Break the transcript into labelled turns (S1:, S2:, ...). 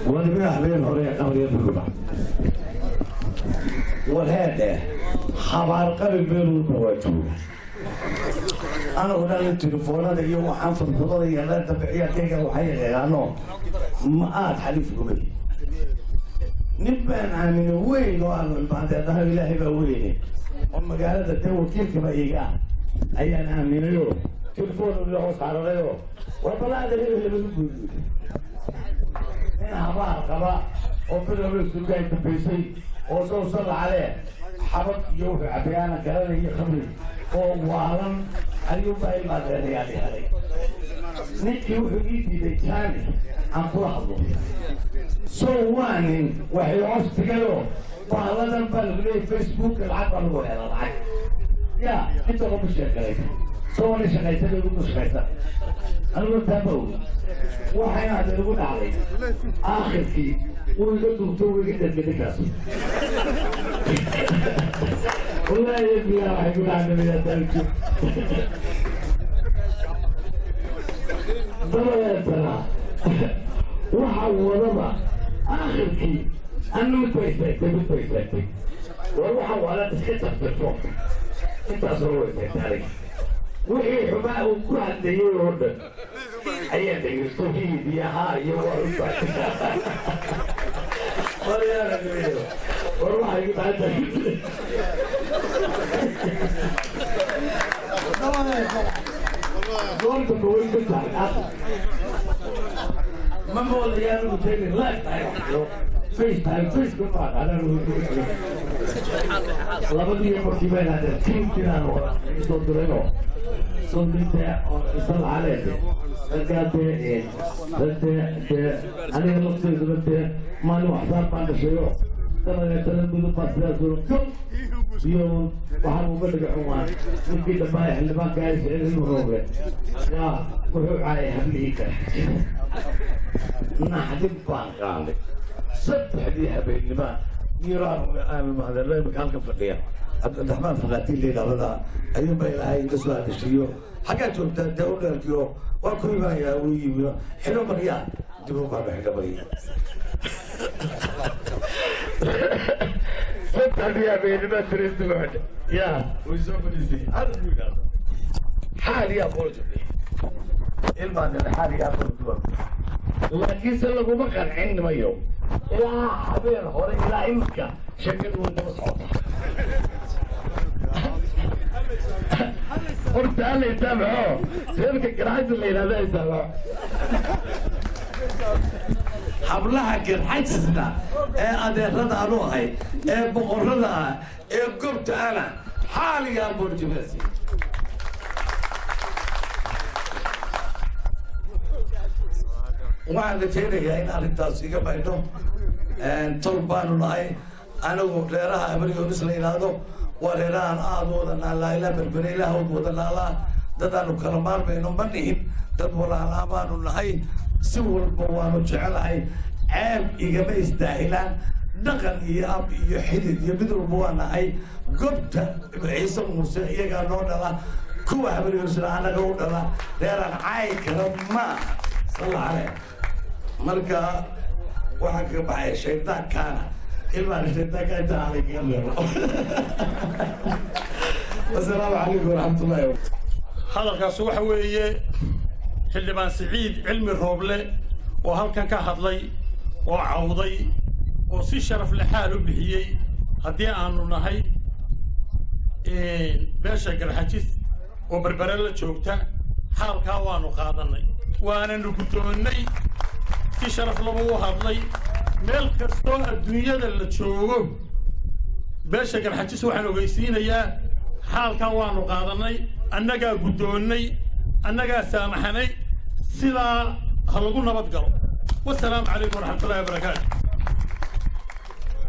S1: Waliba habeen hore qabriya buguba warheedhe habaarqabi meel walba waa jooga. Anagu dhan telefoonada iyo waxaan fudfudada iyo leerta bixiyakayga waxay yaqaano ma aad xaliif gumay. Nin baan aamine weyn oo aan ilmaadeednahay, Ilaahay baa weyne, oo magaalada dee wakiilkaba iga ah ayaan aaminayoo telefoon ila hoos cararayoo war balaada hebel labagu buuyiy. Nin habaar qaba oo bilowla sugaay dambaysay oo sow sallacale xabad iyo wuxuu cabayaana garanaya, khamri oo waalan ayuunbaa ilmaadeedayaal helay. Ninkii wuxuu ii diiday jaani aan kula hadlo. So waa nin waxay hoos tigayoo bahladan baa lagu leeyay Facebook, lacag baa lagu helaa, lacag ya inta qofu sheegalaysa soo wala shaqaysan igu shaqaysan. Anigu taaba og waxayna hadda igu dhacday, aakhirkii wuu iga duubto, wuu iga dhadmay ninkaas. Wallaahi biyaa waxay ku dhacday. Dabadeetana waxa wadaba aakhirkii anna mid baa istaagtay, mid baa istaagtay. War waxa waalan iska jabtay foonka, intaasoo waa istaagtay. Aniga wixii xumaa uu ku hadlayay oo dhan ayaa dhegeysto, hiid iyo haa iyo waa. War waxay igu dhacay goorta way ka tahay, ma moodayaan ugu tegin live tahay FaceTime, Facebook ma aqaanaan. Labadii markii baan hadda tiimkiinaan soo dirayoo soo dirtee isla lacaleede raggaa dee dee dee aniga lafteeduna dee maalin waxsaar baan dhashayo. Dabadeetana mudug baa sidaas uro gab iyo waxaan uga dhiga xumaan ninkii dhammaa xildhibaanka ay Siciid Ilmu Rooble yaa wuxuu caayay hablihii kale. Naxdin baan qaaday 3dii habeennima aan imika halkan fadhiya Cabdiraxmaan Fakaatiin la yidhaahdaa ayuunbaa Ilaahay iga soo hadashiiyo. Xaggaa joogtaa dee u dheerkiyo waa ku imaanayaa, uu yimi xidho maryaa dib u baaba xidho marya. 3dii habeennima tirisbuuxda yaa way soo fadhiisay hal buu yidhahdo xaal yaa booljabe ilmaan xaal yaa booljabe, laakiinse laguma qancin mayo. Ilaa habeen hore ilaa imika sheekadu way daba socota. Horta alla isaamaxo, reerka Garxajis la yidhahda isaamaxo, hablaha Garxajisna ee adeerada aanu ahay ee boqorrada ah ee gobta ana xaaligaa boorjibaasi. Waxaan rajaynayaa in arrintaas iga maydho. Tol baanu nahay anigu. Reeraha Amaryonis la yidhaahdo waa reerahan aada wada naalaa ilaa Berbere ilaa Hawd wada naalaa. Dadaanu kala maarmayno ma nihin, dad walaalaa baanu nahay, si walba waanu jecelahay. Ceeb igama istaahilaan, dhaqan iyo ab iyo xidid iyo mid walba waa nahay. Gobta Ciise Muuse iyagaa noo dhala, kuwa Habaryonisna annaga u dhala. Reeraan caayi kara ma aha, salla caleh. Marka waxaan kaga baxaya shaydaankaana ilmaan shaydaanka inta aanay kaga reebo. Wasalaamu calaykum waraxmatullahi.
S2: Hadalkaas waxa weeye xildhibaan Siciid Cilmi Rooble oo halkan ka hadlay oo cawday oo si sharaf leh xaal u bixiyey. Haddii aanu nahay beesha Garxajis oo Berbere la joogta, xaalkaa waanu qaadannay waananu guddoonnay. Si sharaf labu u hadlay. Meel kastoo adduunyada la joogo beesha Garxajis waxaan ogeysiinayaa xaalkaa waanu qaadannay, annagaa guddoonnay, annagaa saamaxanay. Sidaa ha lagu nabad galo. Wasalaamu calaykum waraxmatullahi wabarakaatu.